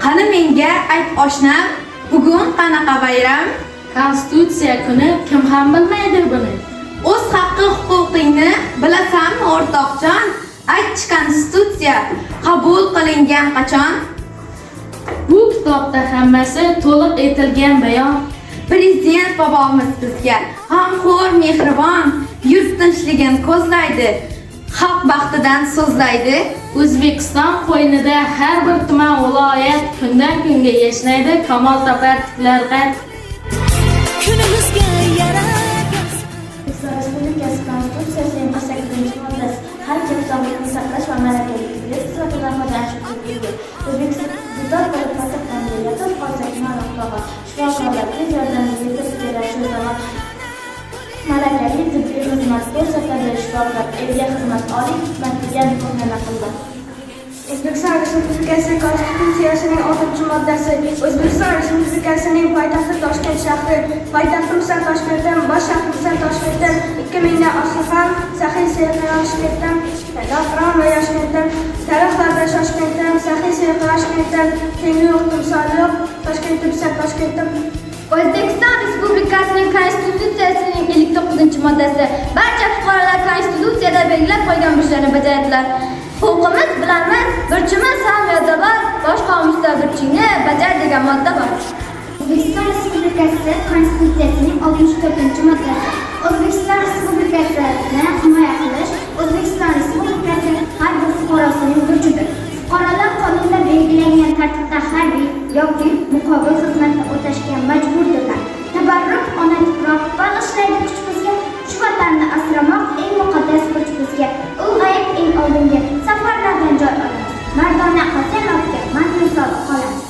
Qani menga ayt oshnam, bugun qanaqa bayram? Konstitutsiya kuni, kim ham bilmaydi buni. O'z haqqi huquqingni bilasanmi, o'rtoqjon? Aytchi, konstitutsiya qabul qilingan qachon? Bu kitobda hammasi to'liq etilgan bayon. Prezident bobomiz bizga g'amxo'r, mehribon, yurt tinchligini ko'zlaydi, xalq baxtidan so'zlaydi. O'zbekiston qo'ynida har bir tuman, viloyat kundan kunga yashnaydi, kamol topar, tiklar qad. Kunimizga yaragan. O'zbekiston Respublikasi Konstitutsiyasining 48-moddasi: har kim sog'liqni saqlash va malakali tibbiyot xizmatidan foydalanish huquqiga ega. O'zbekiston dutor bo'lib patirqonga yotib qolsak noroq, shifokorlar tez yordamga yetib kelar shu zamon. Malakali tibbiy xizmat ko'rsatadi shifokor, elga xizmat oliy hikmat degan ko'hna naqllar. O'zbekiston Respublikasi Konstitutsiyasining 6-moddasi: O'zbekiston Respublikasining poytaxti Toshkent shahri. Poytaxtimsan Toshkentim, bosh shahrimsan Toshkentim, 2000dan oshsa ham saxiy serquyosh kentim, navqiron va yoshkentim, tarixlarda Shoshkentim, saxiy serquyosh kentim, tengi yo'q, timsoli yo'q, Toshkentimsan Toshkentim. O'zbekiston Respublikasining Konstitutsiyasining 59-moddasi: barcha fuqarolar Konstitutsiyada belgilab qo'ygan burchlarni bajaradilar. Huquqimiz bilamiz, burchimiz ham yodda bor, bosh qomusda burchingni bajar degan modda bor. O'zbekiston Respublikasi Konstitutsiyasining 64-moddasi: O'zbekiston Respublikasini himoya qilish O'zbekiston Respublikasi har bir fuqarosining burchidir. Fuqarolar qonunda belgilangan tartibda harbiy yoki muqobil xizmatni o'tashga majburdirlar. Tabarruk ona tuproq bag'ishlaydi kuch bizga, shu vatanni asramoq eng muqaddas burch bizga. Ulg'ayib eng oldingi safarlardan joy olamiz. Mardona Qosimov manzil solib qolamiz.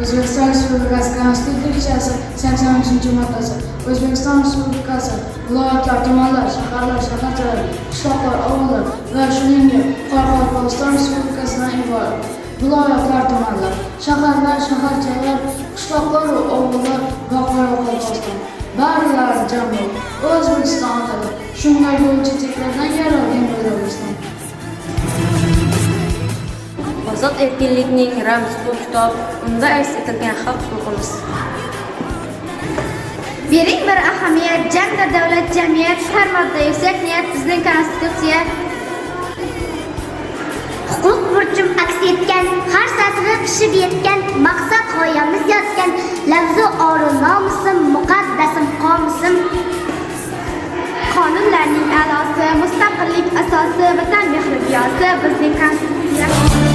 O'zbekiston Respublikasi Konstitutsiyasi 83-moddasi: O'zbekiston Respublikasi viloyatlar, tumanlar, shaharlar, shaharchalar, qishloqlar, ovullar va shuningdek Qoraqalpog'iston Respublikasidan iborat. Viloyatlar, tumanlar, shaharlar, shaharchalar, qishloqlar va ovullar va Qoraqalpog'iston barilari jam bo'lib O'zbekiston ataladi. Shunga yo'lchi cheklardan yaralgan O'zbekiston. Ozod erkinlikning ramzi bu kitob, unda aks etilgan haq huquqimiz. Bering bir ahamiyat, jamdir davlat, jamiyat, har modda yuksak niyat, bizning Konstitutsiya. Huquq burchim aks etgan, har satri pishib yetgan, maqsad g'oyamiz yotgan, lafzu oru nomusim, muqaddasim qomusim. Qonunlarning a'losi, mustaqillik asosi, vatan mehri giyosi, bizning Konstitutsiya.